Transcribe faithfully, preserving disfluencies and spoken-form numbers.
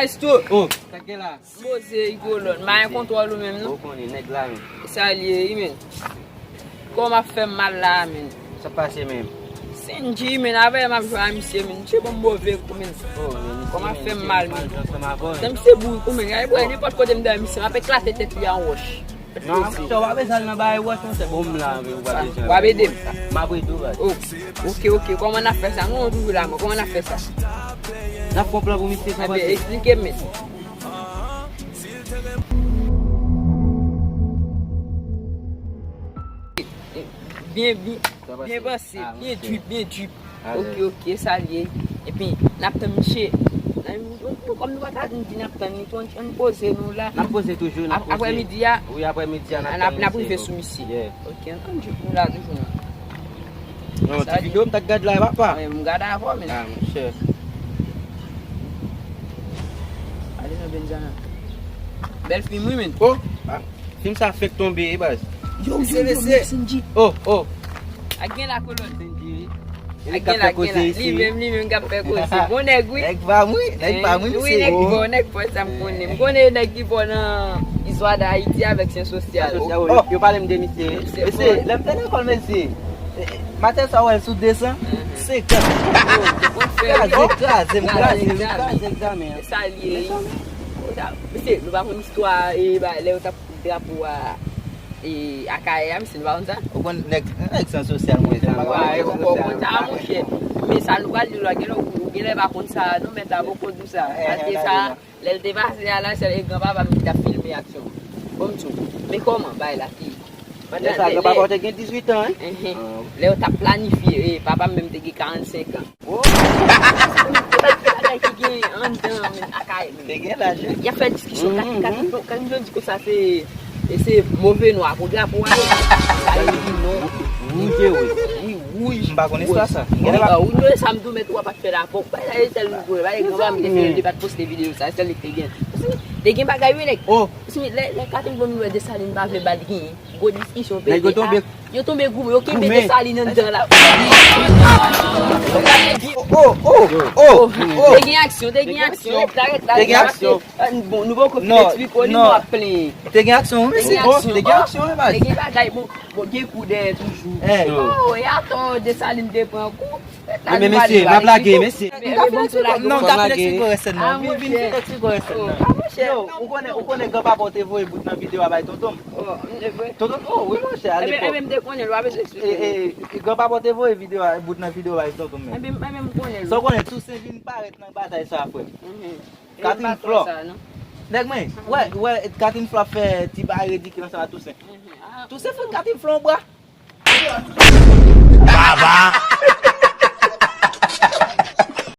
Esto. Oh, sa k gen la? Poze, Igolot. M pa gen kontwòl ou menm, non. Ou konnen, nèg la menm. Sa l ye, wi, men. Kòman ap fè m mal la, men? Sa k pase menm? Senji, men, avè m ap jwe a misye, men. Misye ban m move kou, men. Oh, men misye, kòman ap fè m mal, men? Tan misye bourik ou, men. Gade, bwè, nenpòt kote m dèyè misye, m ap eklate tèt li a yon wòch. Non, monchè, w pa bezwen al nan bagay wòch, monchè. Bon, m la, men, w pa bezwen. W ap ede m? M ap ede w, baz. Oh, ok, ok. Kòman n ap fè sa? Nou toujou la, men. Kòman n ap fè sa? N ap fè yon plan pou misye, sa pase. Ebyen, eksplike m, men. Byen, byen, byen panse, byen drip, byen drip. Ok, ok, sa l ye. Epi, n ap tann misye. Kòm nou pa ta di n ap tann li tou, ann poze nou la. N ap poze toujou, n ap poze. Aprèmidi a? Wi, aprèmidi a, n ap tann misye. N ap rive sou misye. Ok, ann tann drip nou la toujou, non. Non, ti videyo m t ap gad la, papa. Wi, m gade avè w, men. Ah, monchè. Ale nan Benzana. Bèl fim, wi, men. Oh, ah, fim sa fenk tonbe, wi, baz. Yo, yo, yo, men Senji. Oh, oh. Ak gen la kolòn. Senji. Ak gen la, gen la. Li menm, li menm k ap fè koze. Bon nèg, wi. Nèg pa m, wi. Nèg pa m, wi, wi, nèg bon, nèg fò sa m konnen. M konnen nèg ki fò nan istwa Dayiti avèk syans sosyal. Syans sosyal, oh, yo pale m de misye. Mesye, lè m te lekòl, mesye. Maten sa wè l sou de san senkant. Kraze, kraze, m kraze, m kraze egzamen an. Sa l ye. Mesye, nou pa konn istwa, e, ba, lè yo t ap drapo a, e, Akayè a, misye, nou pa konn sa? Ou konn nèg, nèg san sosyal, mwen, sa. Ou pa konn sa, monchè. Men sa nou pral di la, genlè ou, ou genlè pa konn sa, non, mèt la poko di w sa. Paske sa, lè l te pase a la, se granpapa m ki t ap filme aksyon. Bon, m di w, men kòman bagay la te ye? Lè sa, granpapa w te gen dizuit an, wi. Lè yo t ap planifye, e, papa m menm te gen karannsenk an. Oh! Bagay ki gen anndan, men, Akayè, men. Te gen laj, wi. Y ap fè diskisyon, Katin, Katin, Katin John di konsa se, e se move nwa pou drapo a ye. Sa li di non. Wouj, wi. Wi, wouj. M pa konn istwa sa. Wi, wi, sa m di w, mèt ou a pa t fè rapò. Bagay la, e sèl nou voye. Bagay granpapa m te fè, li pa t poste videyo sa, e sèl li te gen. Te gen bagay, wi, nèg. Oh! Lè, lè Katin John wè Desalin pa vle ba l genyen. Gwo diskisyon pete. Nèg yo tonbe. Yo tonbe goumen, yo kenbe Desalin anndan la. Oh, oh, oh, oh, oh. Te gen aksyon, te gen aksyon. Rèt la, rèt la, rèt la. Te gen aksyon. Bon, nou poko fin eksplike w, li nou ap plenyen. Te gen aksyon, wi, mesye. Te gen aksyon, wi, baz. Te gen bagay, bon, bon, gen kou dèyè toujou. Oh, e atò, Desalin te pran kou. Men, men, mesye, m ap lage, mesye. Non, m ta fin eksplike w rès sèn nan. Vin, vin, vin eksplike w rès sèn nan. Yo, ou konnen, ou konnen granpapa w te voye bout nan videyo a bay tonton m. Tonton, oh, wi, monchè, alepòk. Ebyen, m te konnen l, w ap eksplike. E, e, granpapa w te voye videyo a, bout nan videyo a bay tonton m, men. Ebyen, m konnen l. Sa w konnen, Tousen vin parèt nan batay sa, frè m. Katin Flò. Nèg mwen, wè, wè, Katin Flò ap fè ti bagay ridikil ansanm ak Tousen. Tousen fout Katin Flò yon bra. Baba.